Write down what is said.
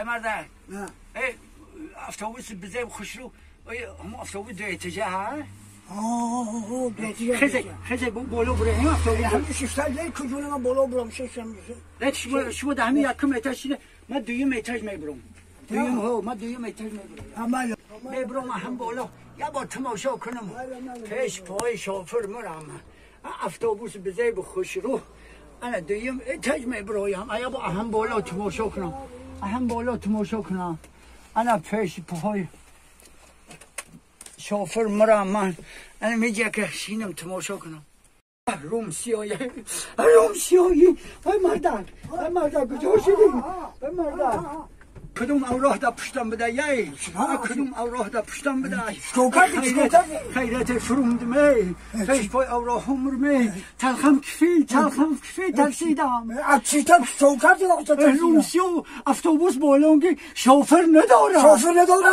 ای مرده ای автобус بزه خوشرو هم автобус دو اتجاه ها خزه خزه بالا بره هم автобус هم شش کجونه من بالا برم شش نه شما ده همین یکم اتاج من دویم اتاج میبرم دویم ها من دویم اتاج میبرم میبرم هم بالا یا با تماشا کنم پیش پای شافر مرم автобус بزه خوشرو انا دویم اتاج میبرم یا با هم بالا تماشا کنم هم بالا تماشا کنم انا پیش پای شافر مرم من انا میگه که شینم تماشا کنم روم سیایی روم سیایی ای مردک ای مردک کجا شدی ای مردک کدوم اوراه دا پشتم بده یای کدوم اوراه دا پشتم بده خیرت فرومدم ای پیش پای اوراه مرمه تلخم کفی تلخم کفی ترسیدم روم سیو автобус بالانگی شوفر نداره شوفر نداره.